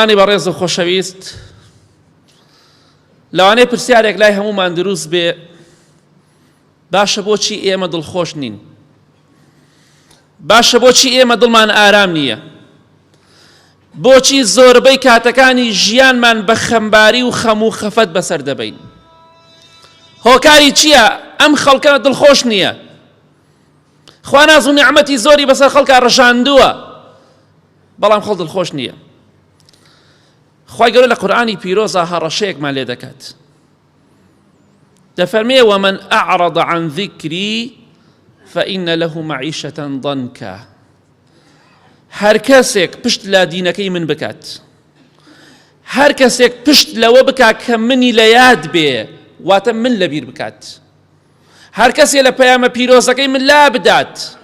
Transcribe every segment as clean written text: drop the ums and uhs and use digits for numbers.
انی بەڕێز و خۆشەویست لەوانەیە پرسیارێک لای هەمومان دروست بێ باشە بۆچی ئێمە دڵخۆش نین باشە بۆچی ئێمە دڵمان ئارام نییە بۆچی زۆربەی کاتەکانی ژیانمان بە خەمباری و خەم و خەفەت بەسەر دەبین هۆکاری چییە ئەم خەڵکە دڵخۆش نییە خوا ناز و نیعمەتی زۆری بەسەر خەڵکا ڕژاندووە بەڵام خەڵ دڵخۆش نییە خوای گەورە لە قورئانی پیرۆزا هەڕەشەیەکمان لێ دەکات دەفەرمێ ومن أعرض عن ذكري فإن له معيشة ضنكا هەر کەسێک پشت لە دینەکەی من بکات هەر کەسێک پشت لەوە بکات کە منی لە یاد بێ واتە من لەبیر بکات هەر کەسێ لە پەیامە پیرۆزەکەی من لا بدات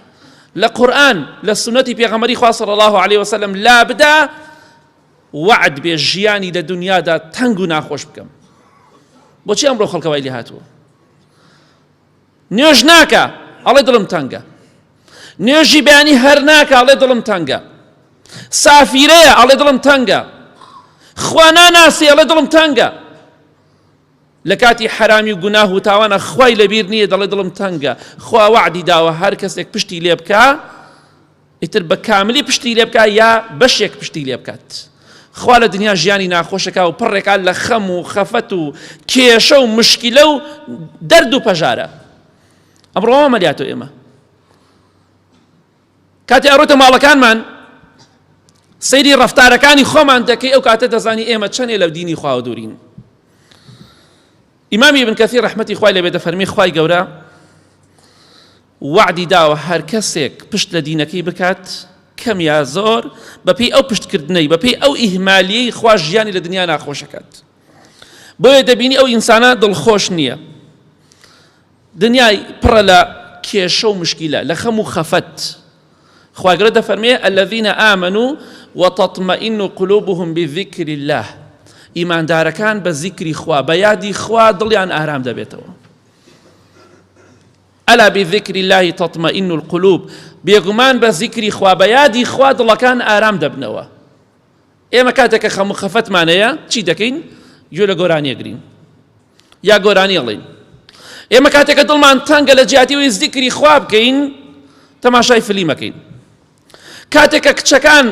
لە قورئان لە سوننەتی پێغەمبەری خوا صلی الله علیه وسلم لا بدا وەعد بێ ژیانی لە دنیادا تەنگ و ناخۆش بکەم بۆچی ئەمڕۆ خەڵکە وای لێ هاتووە نوێژ ناکە ئەڵێ دڵم تەنگە نوێژی بەیانی هەر ناکە ئەڵێ دڵم تەنگە سافیرەیە ئەڵێ دڵم تەنگە خوا ناناسی ئەڵێ دڵم تەنگە لە کاتی حەرامی و گوناه و تاوانە خوای لەبیر نییە دەڵێ دڵم تەنگە خوا وەعدی داوە هەر کەسێک پشتی لێ بکا ئیتر بە کاملی پشتی لێ بکا یا بەشێک پشتی لێ بکات خوا لە دنیا ژیانی ناخۆشەکە و پڕێکا لە خەم و خەفەت و کێشە و مشکلە و دەرد و پەژارە ئەمڕۆ مەلیاتۆ ئێمە کاتێ ئەڕۆیتە ماڵەکانمان سەیری ڕەفتارەکانی خۆمان دەکەی ئەو کاتە دەزانی ئێمە چەنێ لە دینی خواوە دوورین ئیمامی ابن کەثیر ڕەحمەتی خوای لێبێ دەفەرمی خوای گەورە وەعدی داوە هەر کەسێک پشت لە دینەکەی بکات کەم یا زۆر بەپێی ئەو پشتکردنەی بەپێی ئەو ئیهمالیەی خوا ژیانی لە دنیا ناخۆشەکات بۆیە دەبینی ئەو ئینسانە دڵخۆش نییە دنیای پڕە لە کێشە و مشکیلە، لە خەم و خەفەت. خوای گەورە دەفەرموێ، الذین آمنوا وتطمئن قلوبهم بذکر اللە، ئیماندارەکان بە زیکری خوا، بە یادی خوا دڵیان ئارام دەبێتەوە. الا بذکر اللە تطمئن القلوب، بێگومان بە زیکری خوا، بە یادی خوا دڵەکان ئارام دەبنەوە. ئێمە کاتێک کە خەم و خەفەتمان هەیە چی دەکەین؟ گوێ لە گۆرانی ئەگرین یا گۆرانی ئەڵێین. ئێمە کاتێک کە دڵمان تەنگە لە جیاتی ئەوەی زیکری خوا بکەین تەماشای فلیمەکەین. کاتێک کە کچەکان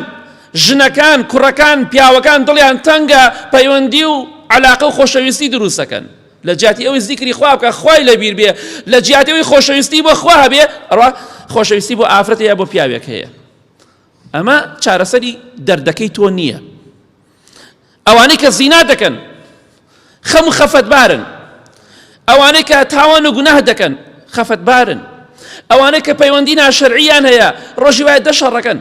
ژنەکان کوڕەکان پیاوەکان دڵیان تەنگە پەیوەندی و علاقە و خۆشەویستی دروستەکەن لە جیاتی ئەوەی زیکری خوا بکە خوای لەبیر بێ لە جیاتی ئەوەی خۆشەویستی بۆ خوا هەبێ ئەڕوا خۆشەویستی بۆ ئافرەت یا بۆ پیاوێک هەیە ئەمە چارەسەری دەردەکەی تۆ نییە ئەوانەی کە زینا دەکەن خەم و خەفەتبارن ئەوانەی کە تاوان و گوناه دەکەن خەفەتبارن ئەوانەی کە پەیوەندی ناشەرعیان هەیە ڕۆژی وایە دەشەڕەکەن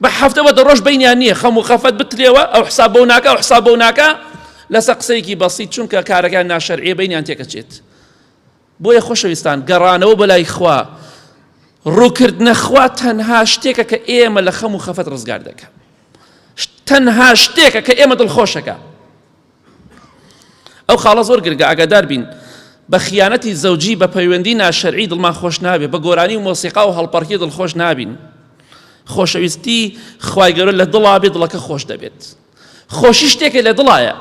بە هەفتە بە دە ڕۆژ بینیان نییە خەم و خەفەت بترێەوە ئەو حساب بۆ ناکە ئەو حساب بۆ ناکە لەسەر قسەیەکی بەسیت چونکە کارەکان ناشەرعیە بینیان تێکەچێت بۆیە خۆشەویستان گەڕانەوە بۆ لای خوا ڕووکردنە خوا تەنها شتێکە کە ئێمە لە خەم و خەفەت ڕزگار دەکە تەنها شتێکە کە ئێمە دڵخۆشەکە ئەو خاڵە زۆر گرنگە ئاگادار بین بە خیانەتی زەوجی بە پەیوەندی ناشەرعی دڵمان خۆش نابێ بە گۆرانی و مۆسیقا و هەڵپەڕکی دڵخۆش نابین خۆشەویستی خوای گەورە لە دڵا بێ دڵەکە خۆش دەبێت خۆشی شتێکە لە دڵایە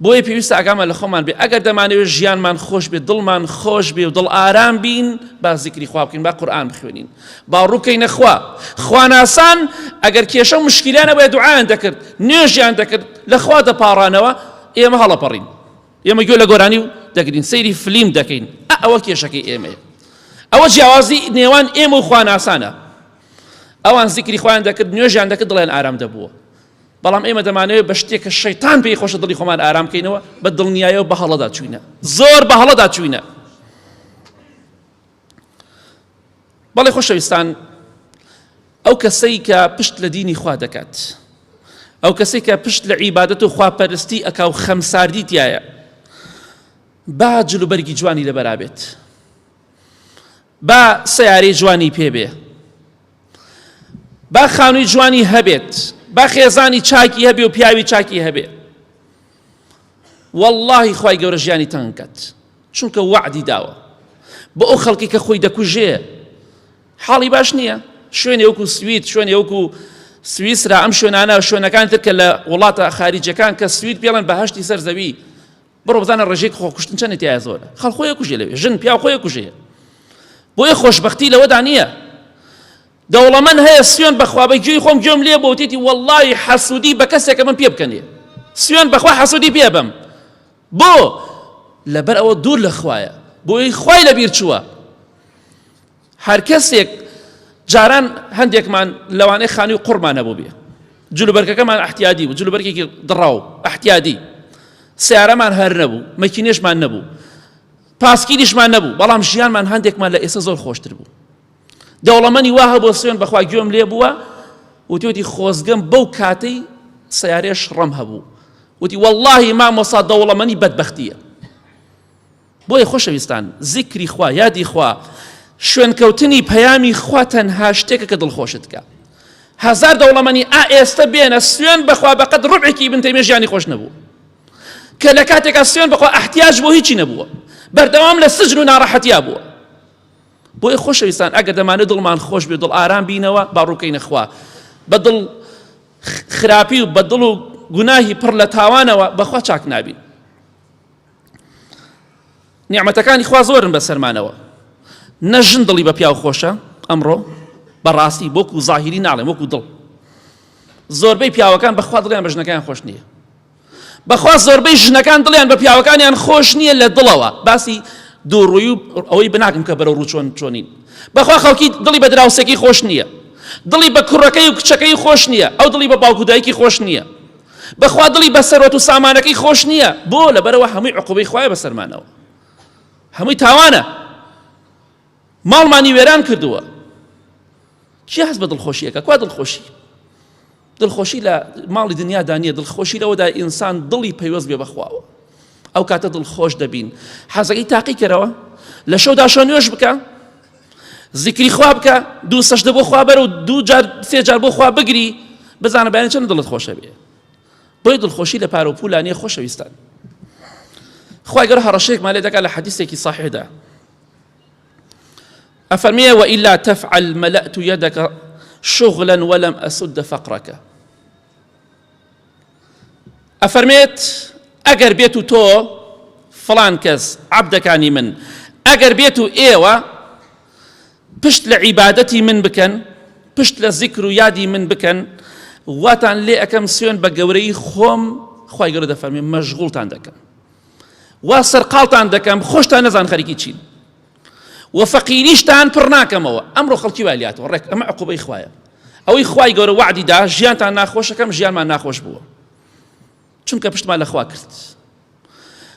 بۆیە پێویستە ئاگامان لە خۆمان بێ ئەگەر دەمانەوێت ژیانمان خۆش بێ دڵمان خۆش بێ و دڵ ئارام بین با زیکری خوا بکەین با قورئان بخوێنین با ڕووکەینە خوا خواناسان ئەگەر کێشە و مشکیلیان هەبوایە دوعایان دەکرد نوێژیان دەکرد لە خوا دەپاڕانەوە ئێمە هەڵەپەڕین ئێمە گوێ لە گۆرانی و دەگرین سەیری فلیم دەکەین ئەوە کێشەکەی ئێمەیە ئەوە جیاوازی نێوان ئێمە و خواناسانە ئەوان زیکری خۆیان دەکرد نوێژیان دەکرد دڵیان ئارام دەبووە بەڵام ئێمە دەمانەوێت بە شتێک کە شەیتان پێی خۆشە دڵی خۆمان ئارام بکەینەوە بە دڵنیایەوە بە هەڵەدا چووینە زۆر بە هەڵەدا چووینە بەڵێ خۆشەویستان ئەو کەسەی کە پشت لە دینی خوا دەکات ئەو کەسێک کە پشت لە عیبادەت و خواپەرستی ئەکا و خەمساردی تایە با جلوبەرگی جوانی لەبەرا بێت با سەیارەی جوانی پێ بێ با خانووی جوانی هەبێت با خێزانی چاکی هەبێ و پیاوی چاکی هەبێ واللهی خوای گەورە ژیانی تەنگ کات چونکە وەعدی داوە بۆ ئەو خەڵکی کە خۆی دەکوژێ حاڵی باش نییە شوێنێ وەکو سوید شوێنێ وەکو سویسرا ئەم شوێنانە شوێنەکان تر کە لە وڵاتە خاریجەکان کە سوید پێڵێن بەهشتی سەر زەوی بڕۆ بزانە ڕێژەی خۆکوشتن چەندی تایە زۆرە خەڵ خۆی کوژێ لەوێ ژن پیاو خۆی کوژێ بۆیە خۆشببختی لەوەدا نییە دەوڵەمەند هەیە سوێن بەخوا بە گوێی خۆم گوێم لێ بۆ وتێتی وەڵڵاهی حەسوودی بە کەسێکە من پێ بکەنێ سوێن بەخوا حەسوودی پێ بەم بۆ لەبەر ئەوە دوور لە خوایە بۆی خوای لەبیر چووە هەر کەسێک جاران هەندێکمان لەوانەیە خانووی قوڕمان هەبوو بێ جلوبەرگەکەمان احتیادی بوو جلوبەرگێکی دڕاو احتیادی سیارەمان هەر نەبوو مەکینێشمان نەبوو پاسکیلیشمان نەبوو بەڵام ژیانمان هەندێکمان لە ئێستا زۆر خۆشتر بوو دەوڵەمەنی وا هەبوو سوێن بەخوا گوێم لێ بووە وتوێتی خۆزگەم بەو کاتەی سیارێ شڕەم هەبوو وتی واللهی مامۆسا دەوڵەمەنی بەدبەختیە بۆیە خۆشەویستان زیکری خوا یادی خوا شوێنکەوتنی پەیامی خوا تەنها شتێکە کە دڵخۆشت کە هەزار دەوڵەمەنی ئا ئێستا بێنە سوێن بەخوا بەقەد ڕبعێکی بن تەیمیە ژیانی خۆش نەبوو کە لە کاتێکا سوێن بەخوا احتیاج بۆ هیچی نەبووە بەردەوام لە سجن و ناڕەحەتیا بووە بۆیە خۆشەویستان ئەگەر دەمانێت دڵمان خۆش بێ دڵ ئارام بینەوە با ڕووکەینە خوا بە دڵ خراپی و بە دڵ و گوناهی پڕ لە تاوانەوە بەخوا چاک نابین نیعمەتەکانی خوا زۆرن بەسەرمانەوە نە ژن دڵی بە پیاو خۆشە ئەمڕۆ بەڕاستی وەکو زاهیری ناڵێم وەکو دڵ زۆربەی پیاوەکان بەخوا دڵیان بە ژنەکەیان خۆش نییە بەخوا زۆربەی ژنەکان دڵیان بە پیاوەکانیان خۆش نییە لە دڵەوە باسی دووڕووی و ئەوەی بناکەم کە بەرەو ڕوو چۆن چۆنین بەخوا خەڵکی دڵی بە دراوسێکی خۆش نییە دڵی بە کوڕەکەی و کچەکەی خۆش نییە ئەو دڵی بە باوک و دایکی خۆش نییە بەخوا دڵی بە سەروەت و سامانەکەی خۆش نییە بۆ لەبەرەوە هەمووی عقوبەی خوایە بەسەرمانەوە هەمووی تاوانە ماڵمانی وێران کردووە کێ هەست بە دڵخۆشیەکە کوا دڵخۆشی دڵخۆشی لە ماڵی دنیادا نییە دڵخۆشی لەوەدا ئینسان دڵی پەیوەست بێ بەخواوە ئەو کاتە دڵخۆش دەبین حەزەکەی تاقی کەرەوە لە شەودا شەو نوێژ بکە زیکری خوا بکە دوو سەجدە بۆ خوا بەرە و دوو جار سێ جار بۆ خوا بگری بزانە بەیانی چەند دڵت خۆشە بێ بۆی دڵخۆشی لە پارە و پولا نییە خۆشەویستان خوای گەورە هەڕەشەیەکمان لێ دەکات لە حەدیسێکی صحیحدا ئەفەرمێ وإلا تفعل ملأت يدك شغلا ولم أسد فقرك ئەفەرمێت ئەگەر بێت و تۆ فڵان کەس عەبدەکانی من ئەگەر بێت و ئێوە پشت لە عیبادەتی من بکەن پشت لە زیکر و یادی من بکەن واتان لێ ئەەکەم سوێن بە گەورەی خۆم خی گەورە دەفەرمێ مەشغوڵتان دەکەم وا سەرقاڵتان دەکەم خۆشتان نەزان خەریکی چین و فەقیریشتان پڕ ناکەمەوە ئەمڕۆ خەڵکی وای لاتەوە ڕێک ئەمە عقوبەی خوایە ئەوەی خوای گەورە وەعدی دا ژیانتان ناخۆشەکەم ژیانمان ناخۆش بووە چونکە پشتمان لە خوا کرد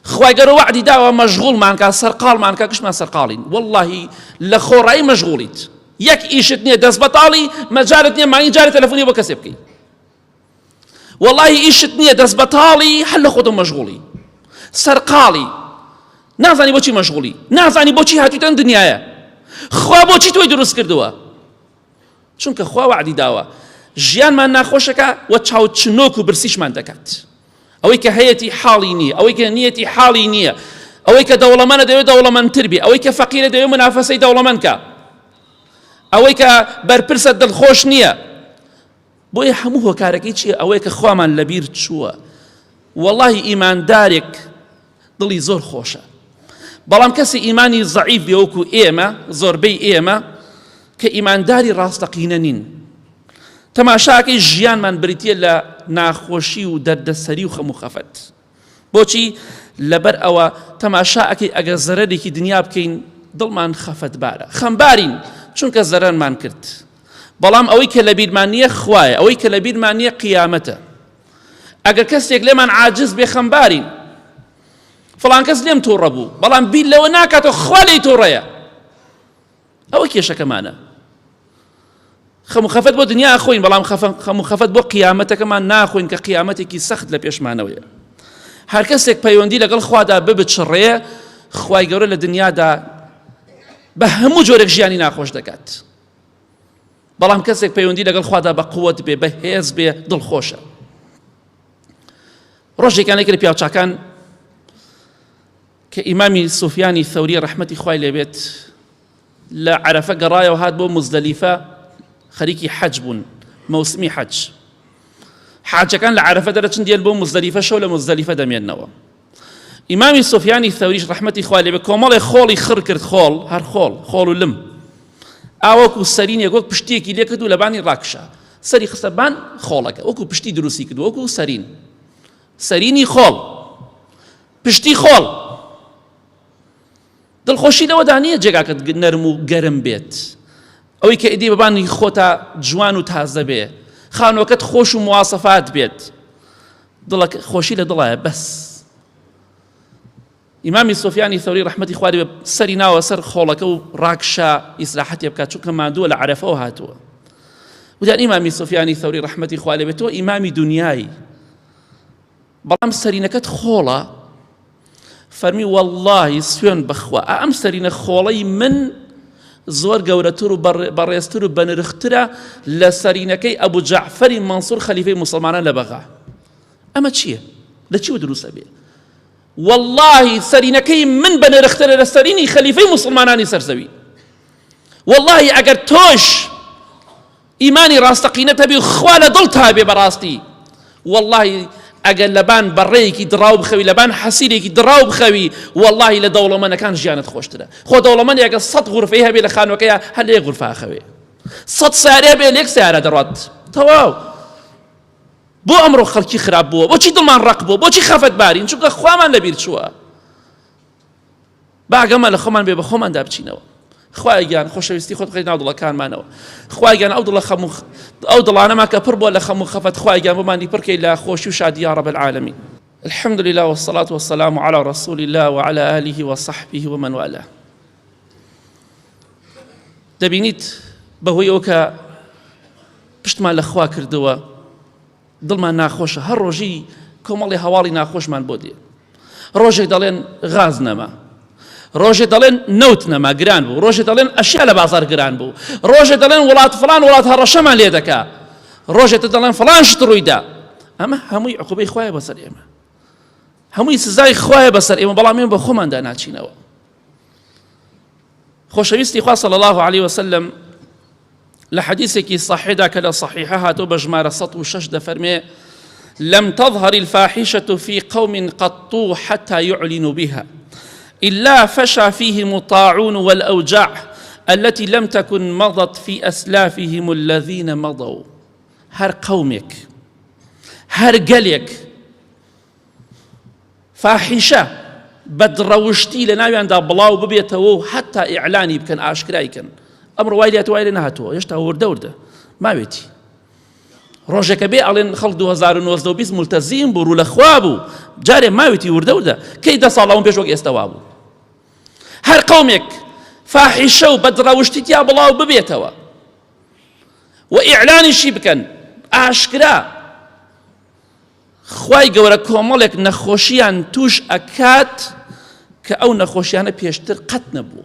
خوای گەورە وەعدی داوە مەشغوڵمان کا سەرقاڵمان کا گشتمان سەرقاڵین واللهی لە خۆڕایی مەشغوڵیت یەک ئیشت نییە دەست بەتاڵی مەجالت نییە مانگی جارێ تەلەفۆنی بۆ کەسێ بکەی وەڵاهی ئیشت نییە دەست بەتاڵی هەر لە خۆتە مەشغوڵی سەرقاڵی نازانی بۆچی مەشغوڵی نازانی بۆچی هاتوویتە ئەم دنیاە خوا بۆچی تۆی دروست کردووە چونکە خوا وعدی داوە ژیانمان ناخۆشەکە و چاوچنۆک و برسیشمان دەکات ئەوەی کە هەیەتی حاڵی نییە ئەوەی کە نیەتی حاڵی نییە ئەوەی کە دەوڵەمەنە دەوێت دەوڵەمەندتر بێ ئەوەی کە فەقیرە دەوێت منافەسەی دەوڵەمەند کە ئەوەی کە بەرپرسە دڵخۆش نییە بۆیە هەموو هۆکارەکەی چییە ئەوەیە کە خوامان لەبیر چووە وەڵاهی ئیماندارێک دڵی زۆر خۆشە بەڵام کەسی ئیمانی زەعیف بێ وەکو ئێمە زۆربەی ئێمە کە ئیمانداری ڕاستەقینە نین تەماشاکەی ژیانمان بریتە لە ناخۆشی و دەردەسەری و خەم و خەفەت بۆچی لەبەر ئەوە تەماشا ئەکەی ئەگەر زەرەرێکی دنیا بکەین دڵمان خەفەتبارە خەمبارین چونکە زەرەرمان کرد بەڵام ئەوەی کە لەبیرمان نییە خوایە ئەوەی کە لەبیرمان نییە قیامەتە ئەگەر کەسێک لێمان عاجز بێ خەمبارین فڵان کەس لێم تووڕە بوو بەڵام بیر لەوە ناکاتەوە خوا لێی تووڕەیە ئەوە کێشەکەمانە خەم و خەفەت بۆ دنیا خۆین بەڵام خەم و خەفەت بۆ قیامەتەکەمان ناخۆین کە قیامەتێکی سەخت لە پێشمانەوەیە هەر کەسێک پەیوەندی لەگەڵ خوادا ببچڕێ خوای گەورە لە دنیادا بە هەموو جۆرێک ژیانی ناخۆش دەکات بەڵام کەسێک پەیوەندی لەگەڵ خوادا بە قوت بێ بە هێز بێ دڵخۆشە ڕۆژێکیان یەکێک لە پیاوچاکان کە ئیمامی سوفیانی ثەوری ڕەحمەتی خوای لێبێت لە عەرەفە گەڕایەوە هات بۆ موزدەلیفە خەریکی حەج بوون. مەوسمی حەج. حاجەکان لە عەرەفە دەرەچن دێن بۆ موزدەلیفە شەو لە موزدەلیفە دەمێننەوە. ئیمامی سوفیانی ثەوریش ڕەحمەتی خوا لێ بێ کۆمەڵێ خۆڵی خڕ کرد خۆڵ هەر خۆڵ خۆڵ و لم ئاوەکو سەرینێک وەک پشتیەکی لێ کرد و لەبانی ڕاکشا سەری خستە بان خۆڵەکە وەکو پشتی دروستی کرد وەکو سەرین سەرینی خۆڵ پشتی خۆڵ دڵخۆشی لەوەدا نییە جێگاکەت نەرم و گەرم بێت ئەوەی کە ئیدی بەبانی خۆتا جوان و تازە بێ خانوەکەت خۆش و موواسەفات بێت دڵەک خۆشی لە دڵایە بەس ئیمامی سۆفیانی ثەوری ڕەحمەتی خواری بە سەری ناوە سەر خۆڵەکە و ڕاکشا ئیسراحەتێ بکات چونکە ماندووە لە عەرەفەوە هاتووە وتیان ئیمامی سۆفیانی ثەوری ڕەحمەتی خوا لێ بێت تۆ ئیمامی دنیای بەڵام سەرینەکەت خۆڵە فەرمی واللهی سوێن بەخوا ئەم سەرینە خۆڵەی من زۆر گەورەتر و بەڕێزتر و بەنرخترە لە سەرینەکەی ئەبوو جەعفەری مەنسوور خەلیفەی موسڵمانان لە بەغا ئەمە چییە؟ لە چیوە دروستە بێ؟ واللهی سەرینەکەی من بەنرخترە لە سەرینی خەلیفەی موسڵمانانی سەرزەوی واللهی ئەگەر تۆش ئیمانی ڕاستەقینەت هەبی و خوا لە دڵتا بێ بەڕاستی واللهی ئەگەر لەبان بەڕەیەکی دڕاو بخەوی لەبان حەسیرێکی دڕاو بخەوی واللهی لە دەوڵەمەنەکان ژیانت خۆشترە خۆ دەوڵەمەنی ئەگەر سەد غورفەی هەبێ لە خانوەکەیا هەر لە یەک غورفە ئەخەوێ سەد سیارە هەبێ لە یەک سیارە دەڕوات تەواو بۆ ئەمڕۆ خەڵکی خراپ بووە بۆچی دڵمان ڕەق بووە بۆچی خەفەت بارین چونکە خوامان لەبیر چووە با ئاگامان لە خۆمان بێ بە خۆماندا بچینەوە خوایە گیان خۆشەویستی خۆت بخەیت ناو دڵەکانمانەوە خوایە گیان ئەو دڵە خەم و ئەو دڵانەمان کە پڕ بووە لە خەم و خەفەت خوایە گیان بۆمانی پڕکەی لە خۆشی و شادی یا رب العالمین الحمد لله والصلاة والسلام على رسول الله وعلى آله وصحبه ومن والاه دەبینیت بەهۆی ئەو کە پشتمان لە خوا کردووە دڵمان ناخۆشە هەر ڕۆژی کۆمەڵی هەواڵی ناخۆشمان بۆ دێ ڕۆژێک دەڵێن غاز نەما ڕۆژێ دەڵێن نەوت نەما گران بوو ڕۆژێ دەڵێن ئەشیا لە بازار گران بوو ڕۆژێ دەڵێن وڵات فلان وڵات هەڕەشەمان لێ دەکا ڕۆژێ دەڵێن فلان شت ڕوویدا ئەمە هەمووی عقوبەی خوایە بەسەر ئێمە هەمووی سزای خوایە بەسەر ئێمە بەڵام ئێمە بە خۆماندا ناچینەوە خۆشەویستی خوا صلی الله عليه وسلم لە حەدیثێکی صحیحدا کە لە صحیحە هاتووە بە ژمارە 106 دەفەرمێ لم تظهر الفاحشة في قوم قط حتى يعلنوا بها إلا فشى فيهم الطاعون والأوجاع التي لم تكن مضت في أسلافهم الذين مضوا هەر قومێک هەر گەلێک فاحیشە، بەدڕەوشتی لەناویاندا بڵاو ببێتەوە و حەتا ئیعلانی بکەن، ئاشکرای کەن. ئەمڕۆ وای لێهاتووە، وای لێ نەهاتووە، هێشتا وردە وردە ماوێتی. ڕۆژێکە بێ ئەڵێن خەڵک 2019 و 20 ملتەزیم بوو، ڕوو لە خوا بوو، جارێ ماوێتی وردە وردە. کەی دە ساڵ لەوە پێش وەک ئێستا وابوو. هەر قەومێک فاحیشە و بەدڕەوشتی تیا بڵاو ببێتەوە و ئیعلانیشی بکەن ئاشکرا خوای گەورە کۆمەڵێک نەخۆشیان توش ئەکات کە ئەو نەخۆشیانە پێشتر قەت نەبوو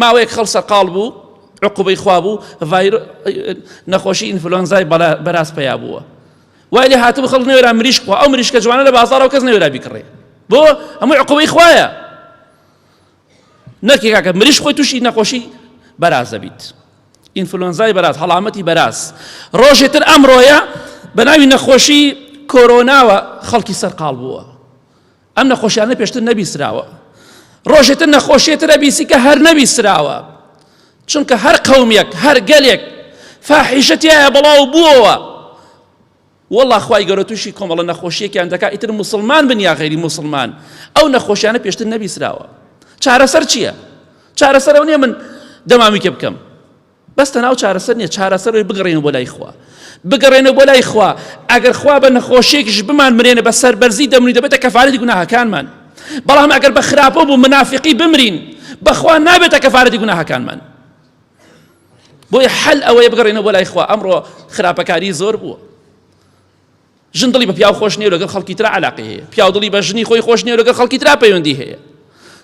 ماوەیەک خەڵ سەرقاڵ بوو عقوبەی خوا بوو ڤایرۆ نەخۆشی ئینفلۆنزای بەراز پەیا بووە وای لێ هاتبوو خەڵک نەوێرا مریشک خوا ئەو مریشکە جوانە لە بازاڕەوە کەس نەوێرا بیکڕێ بۆ هەموو عقوبەی خوایە نەکی کاکە مریش خۆی تووشی نەخۆشی بەراز دەبیت ئینفلۆنزای بەراز هەڵامەتی بەراز ڕۆژێ تر ئەمڕۆیە بە ناوی نەخۆشی کۆرۆناوە خەڵکی سەرقاڵ بووە ئەم نەخۆشیانە پێشتر نەبیسراوە ڕۆژێ تر نەخۆشیێ ترە بیسی کە هەر نەبیسراوە چونکە هەر قەومێک هەر گەلێک فاحیشە تیایە بڵاو بووەوە وەڵا خوای گەورە توشی کۆمەڵە نەخۆشیەکیان دەکا ئیتر موسڵمان بن یا غەیری موسڵمان ئەو نەخۆشیانە پێشتر نەبیسراوە چارەسەر چییە؟ چارەسەر ئەو نییە من دەمامیکە بکەم بەس تەناو چارەسەر نییە چارەسەر ئەوی بگەڕێنەوە بۆ لای خوا بگەڕێنەوە بۆ لای خوا ئەگەر خوا بە نەخۆشیێکیش بمان مرێنە بە سەربەرزی دەمری دەبێتە کەفارەتی گوناهەکانمان بەڵام ئەگەر بە خراپە بوو منافقی بمرین بەخوا نابێتە کەفارەتی گوناهەکانمان بۆیە حەل ئەوەیە بگەڕێنەوە بۆ لای خوا ئەمڕۆ خراپەکاری زۆر بووە ژن دڵی بە پیاو خۆش نییە لەگەڵ خەڵکی ترا علاقەی هەیە پیاو دڵی بە ژنی خۆی خۆش نییە لەگەڵ خەڵکی ترا پەیوەندی هەیە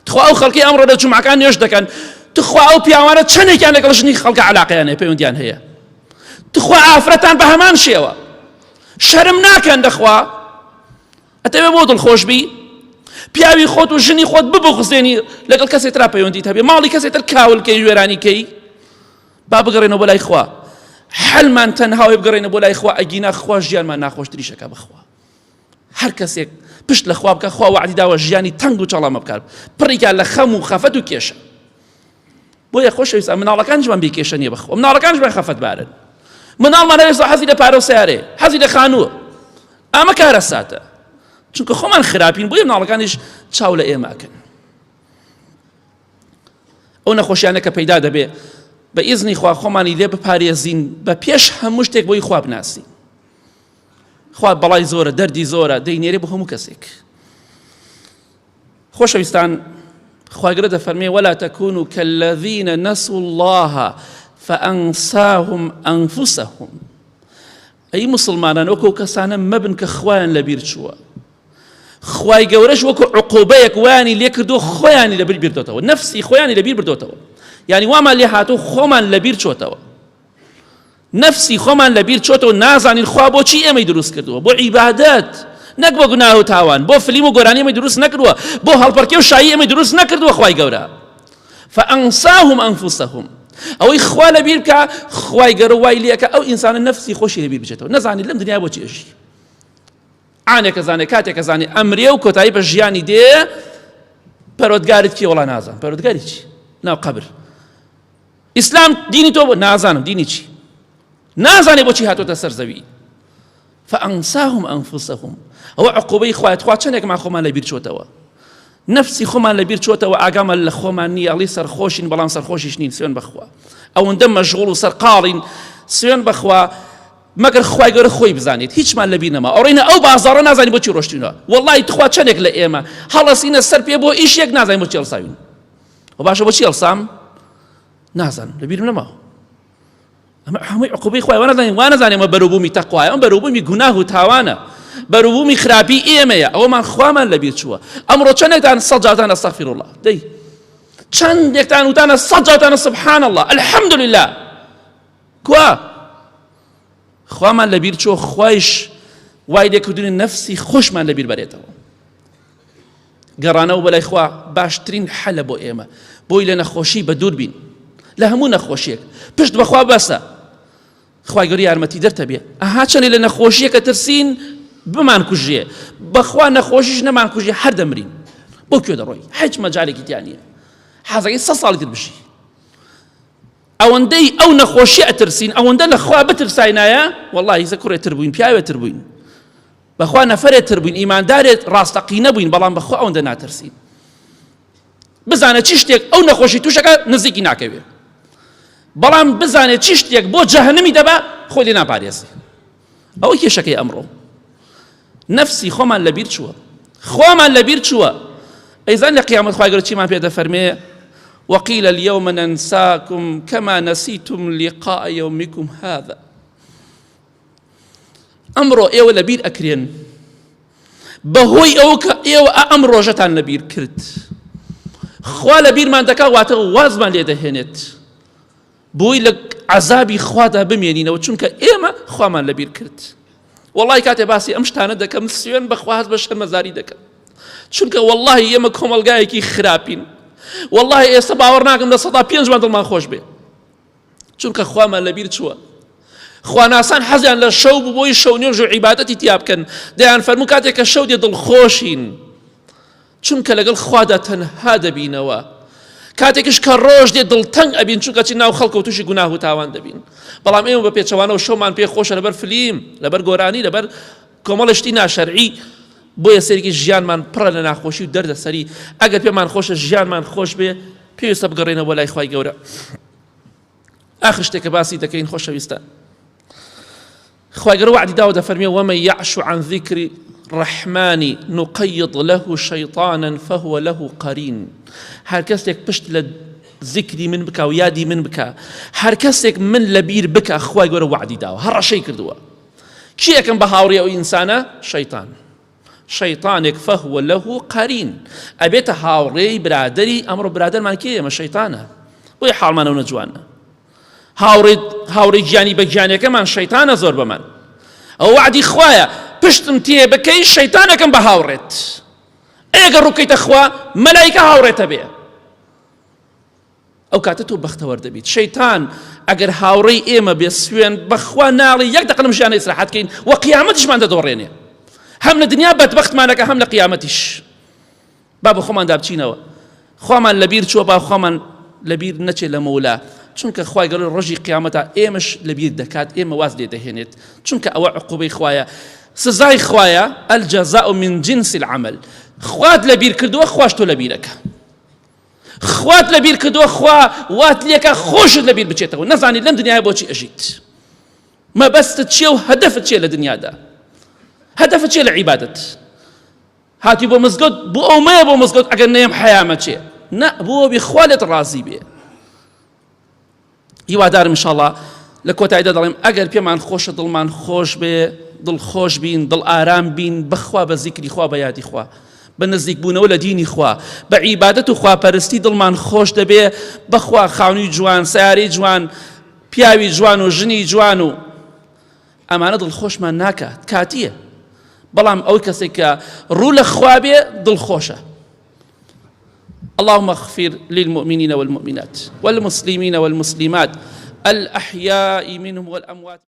تخوا ئەو خەڵکی ئەمڕۆ لە جومعەکان نوێژ دەکەن تخوا ئەو پیاوانە چەندێکیان لەگەڵ ژنی خەڵکە علاقەیان هەیە پەیوەندیان هەیە تخوا ئافرەتان بە هەمان شێوە شەرم ناکەن دەخوا ئەتەوێ بۆ دڵخۆش بی؟ پیاوی خۆت و ژنی خۆت ببغزێنی لەگەڵ کەسێ ترا پەیوەندیت هەبێ ماڵی کەسێ تر کاول کەی وێرانی کەی با بگەڕێنەوە بۆ لای خوا. حەلمان تەنها ئەوەیە بگەڕێینە بۆ لای خوا ئەگینا خوا ژیانمان ناخۆشتریشەکە بەخوا هەر کەسێک پشت لە خوا بکە خوا وعدی داوە ژیانی تەنگ و چەڵەمە بکات پڕیکا لە خەم و خەفەت و کێشە بۆیە خۆشەویستان مناڵەکانیشمان بێ کێشە نییە بەخوا مناڵەکانیشمان خەفەتبارن مناڵمان هەرێستا حەزی لە پارە و سیارێ حەزی لە خانووە ئەمە کارەساتە چونکە خۆمان خراپین بۆیە مناڵەکانیش چاو لە ئێمە ئەکەن ئەو نەخۆشیانە کە پەیدا دەبێ بە ئیزنی خوا خۆمانی لێ بپارێزین بە پێش هەموو شتێک بۆی خوا بناسین خوا بەڵای زۆرە دەردی زۆرە دەینێرێ بۆ هەموو کەسێک خۆشەویستان خوای گەورە دەفەرمێ ولا تكونوا كالذين نسوا الله فأنساهم أنفسهم ئەی مسلمانان وەکو کەسانە مەبن کە خوایان لەبیر چووە خوای گەورەش وەکو عقوبەیەک وایانی لێ کردو خۆیانی لەبیر بردۆتەوە نەفسی خۆیانی لەبیر بردۆتەوە یعنی وامان لێ هاتوو خۆمان لەبیر چۆتەوە نەفسی خۆمان لەبیر چۆتەوە نازانین خوا بۆچی ئێمەی دروست کردووە بۆ عیبادەت نەک بۆ گوناه و تاوان بۆ فلیم و گۆرانی ئێمەی دروست نەکردووە بۆ هەڵپەڕکێ و شایی ئێمەی دروست نەکردووە خوای گەورە فأنساهم أنفسهم ئەوەی خوا لەبیر بکە خوای گەورە وای لێکە ئەو ئینسانە نەفسی خۆشی لەبیر بچێتەوە نەزانێت لەم دنیا بۆچی ئەژی عانێکە زانێ کاتێکە زانێ ئەمرێ و کۆتایی بە ژیانی دێ پەرۆدگارت کێ وەڵا نازان پەرۆدگاری چی ناو قەبر ئیسلام دینی تۆ بۆ نازانم دینی چی نازانێ بۆچی هاتۆتە سەر زەوی فأنساهم أنفسهم ئەوە عقوبەی خوایە تخوا چەندێکمان خۆمان لەبیر چۆتەوە نفسی خۆمان لەبیر چۆتەوە ئاگامان لە خۆمان نییە ئەڵی سەرخۆشین بەڵام سەرخۆشیش نین سوێن بەخوا ئەوەندە مەشغوڵ و سەرقاڵین سوێن بەخوا مەگەر خوای گەورە خۆی بزانێت هیچمان لەبیر نەما ئەڕۆینە ئەو بازاڕە نازانین بۆچی ڕۆشتینەوە وەڵی تخوا چەندێک لە ئێمە هەڵەسینە سەر پێ بۆ ئیشێک نازانین بۆچی هەڵساوین و باشە بۆچی هەڵسام نازانم لەبیرم نەماوە ئەمە هەمووی عقوبەی خوای وانازانین وانەزانین ئەمە بەروبوومی تەقوایە ئەم بەروبوومی گوناه و تاوانە بەروبوومی خراپی ئێمەیە ئەوەمان خوامان لەبیر چووە ئەمڕۆ چەندێکتان سەد جارتان ئەستەغفیر الله دەی چەندێکتان وتانە سەد جارتانە سبحان الله الحمد لله کوا خوامان لەبیر چووە خوایش وای لێکردنی نەفسی خۆشمان لەبیر بەرێتەوە گەڕانەوە بەلای خوا باشترین حەلە بۆ ئێمە بۆی لە نەخۆشی بە دوور بین لە هەموو نەخۆشیەک پشت بەخوا بەسە خوای گەورە یارمەتی دەرتە بێ ئەها چەندێ لە نەخۆشیەکە ترسین بمان کوژێ بەخوا نەخۆشیش نەمان کوژێ هەر دەمرین بۆ کوێ دەڕۆی هیچ مەجالێکی تیا نییە حەزەکەی سە ساڵی تر بژی ئەوەندەی ئەو نەخۆشی ئەترسین ئەوەندە لە خوا بترساینایە وەڵڵاهی زە کوڕێ تر بووین پیاوێ تر بووین بەخوا نەفەرێ تر بووین ئیماندارێت ڕاستەقینە بووین بەڵام بەخوا ئەوەندە ناترسین بزانە چی شتێک ئەو نەخۆشی تووشەکە نزیکی ناکەوێ بەڵام بزانێت چی شتێک بۆ جەهنمی دەبا خۆی لێ ناپارێزێ ئەوە کێشەکەی ئەمڕۆ نەفسی خۆمان لەبیر چووە خۆمان لەبیر چووە ئەیزان لە قیامەت خوای گەورە چیمان پێ دەفەرمێ وقيل اليوم ننساكم كما نسيتم لقاء يومكم هذا ئەمڕۆ ئێوە لەبیر ئەکرێن بەهۆی ئەوە کە ئێوە ئەم ڕۆژەتان لەبیر کرد خوا لەبیرمان دەکا واتە وازمان لێ دەهێنێت بۆی لە عەزابی خوادا بمێنینەوە چونکە ئێمە خوامان لەبیر کرد وەڵی کاتێ باسی ئەم شتانە دەکەم سوێن بەخوا هەست بە شەرمەزاری دەکەم چونکە وەڵی ئێمە کۆمەڵگایەکی خراپین وەڵی ئێستا باوەڕ ناکەم 5% دڵمان خۆش بێ چونکە خوامان لەبیر چووە خواناسان حەزیان لە شەو بوو بۆی شەو نوێژ و عیبادەتی تیا بکەن دەیان فەرموو کاتێک کە شەو دێ دڵخۆشین چونکە لەگەڵ خوادا تەنها دەبینەوە کاتێکیش کە ڕۆژ دێ دڵتەنگ ئەبین چونکە چی ناو خەڵکەوە تووشی گوناه و تاوان دەبین بەڵام ئێمە بە پێچەوانەوە شەومان پێ خۆشە لەبەر فلیم لەبەر گۆرانی لەبەر کۆمەڵە شتی ناشەرعی بۆیە سەرێکی ژیانمان پڕە لە ناخۆشی و دەردەسەری ئەگەر پێمان خۆشە ژیانمان خۆش بێ پێویستە بگەڕێنەوە لای خوای گەورە ئاخر شتێک کە باسی دەکەین خۆشەویستان خوای گەورە وەعدی داوە دەفەرمێ ومن یعش عن ذکر الرحمن نقیض له شیطانا فهو له قرین هەر کەسێک پشت لە ذکری من بکا و یادی من بکا هەر کەسێک من لەبیر بکا خوای گەورە وەعدی داوە هەڕەشەی کردووە کێ یەکەم بە هاوڕێ ئەو ئینسانە شەیطان شەیطانێک فهو له قرین ئەبێتە هاوڕێی برادری ئەمڕۆ برادەرمان کێ ئێمە شەیطانە بۆیە حاڵمانەوە نەجوانە هاوڕێ هاوڕێ گیانی بە گیانەکەمان شەیتانە زۆر بەمان ئەو وعدی خوایە پشتم تێ بکەی شەیتانەکەم بە هاوڕێت ئەگەر ڕووکەیتە خوا مەلایکە هاوڕێتە بێ ئەو کاتە تۆ بەختەوەر دەبیت شەیتان ئەگەر هاوڕێی ئێمە بێ سوێن بەخوا ناڵی یەک دەقە لەم ژیانە ئیسراحەت کەین و قیامەتیشمان دەدۆڕێنێ هەم لە دنیا بەدبەختمانەکە هەم لە قیامەتیش. با بە خۆماندا بچینەوە خوامان لەبیر چووە با خوامان لەبیر نەچێت لە مەولا چونکە خوای گەورە ڕۆژی قیامەتا ئێمەش لەبیر دەکات ئێمە واز لێ دەهێنێت چونکە ئەوە عقوبەی خوایە سزای خوایە الجزاء من جنس العمل خوات لەبیر کردووە خواش تۆ لەبیرەکە خوات لەبیر کردووە خوا وات لێکە خۆشت لەبیر بچێتەوە نەزانیت لەم دنیای بۆچی ئەژیت مەبەستت چییە و هەدەفت چییە لە دنیادا هەدەفت چییە لە عیبادەت هاتی بۆ مزگەوت بۆ ئەو مەیە بۆ مزگەوت ئەگەر نەیەم حەیامە چێ نا بۆ بێ خوا لێت ڕازی بێ هیوادارم انشاءاللە لە کۆتاییدا دەڵێم ئەگەر پێمان خۆشە دڵمان خۆش بێ دڵ خۆش بین دڵ ئارام بین بەخوا بە زیکری خوا بە یادی خوا بە نزیک بوونەوە لە دینی خوا بە عیبادەت و خواپەرستی دڵمان خۆش دەبێ بەخوا خاونی جوان سیارەی جوان پیاوی جوان و ژنی جوان و ئەمانە دڵخۆشمان ناکات کاتیە بەڵام ئەو کەسێک کە ڕوو لە خوا بێ دڵخۆشە اللهم اغفر للمؤمنين والمؤمنات والمسلمين والمسلمات الأحياء منهم والأموات.